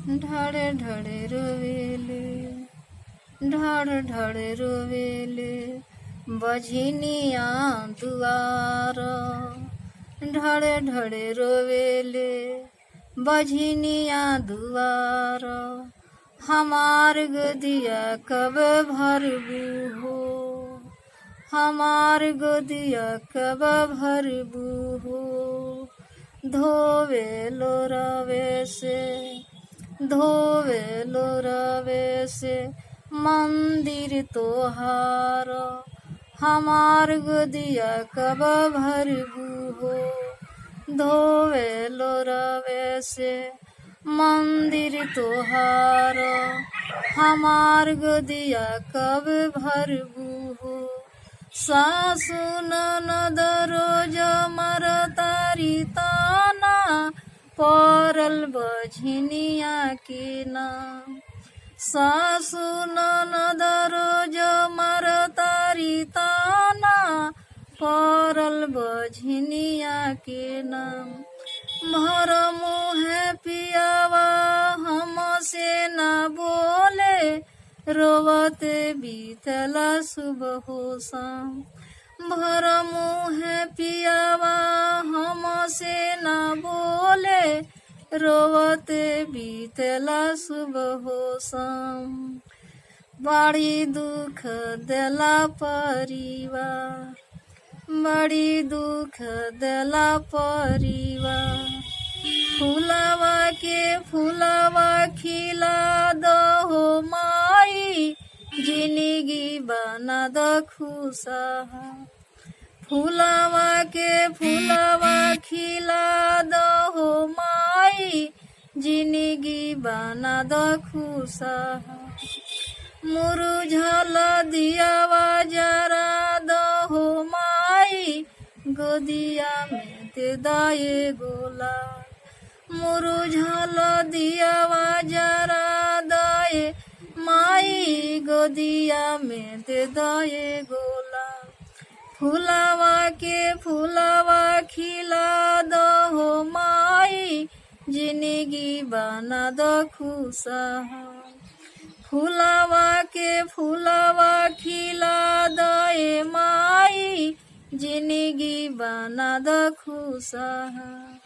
ढड़ ढड़ रोवेले, ढड़ ढड़ रोवेले बझनिया दुआर, ढड़ ढड़ रोवेले बझनिया दुआर। हमार गोदिया कब भरबू हो, हमार गोदिया कब भरबू हो। धोवे लोरवे से, धोवे लोरवे से मंदिर तोहार, हमार गोदिया कब भरबू हो। धोवे लोरवे से मंदिर तोहार, हमार गोदिया कब भरबू हो। सासु ननद रोज मर तारी ताना, पड़ल बझनिया के नाम। सासु ननद रोज मर तारी ताना, पड़ल बझनिया के नाम। भर मुहे पियावा हमसे न बोले, रोवते बीतला सुबह हो शाम। भर मुहे पियावा हमसे न बोले, रोवते बीतला सुबह हो शाम। बड़ी दुख देला परिवार, बड़ी दुख देला परिवार। फुलावा के फुलावा खिला दहो माई, जिंदगी बना द खुशहाल। फुलावा के फुलावा खिला दहो माई, जिंदगी बना द खुशहाल। मुरझल दियावा जरा दहो माई, गोदिया में दे दए गोला। मुरझल दियावा जरा दए माई, गोदिया में दे दए गोला। फुलावा के फुलावा खिला दहो माई, जिंदगी बना द खुशहाल। फुलावा के फुलावा खिला दए माई, जिंदगी बना द खुशहाल।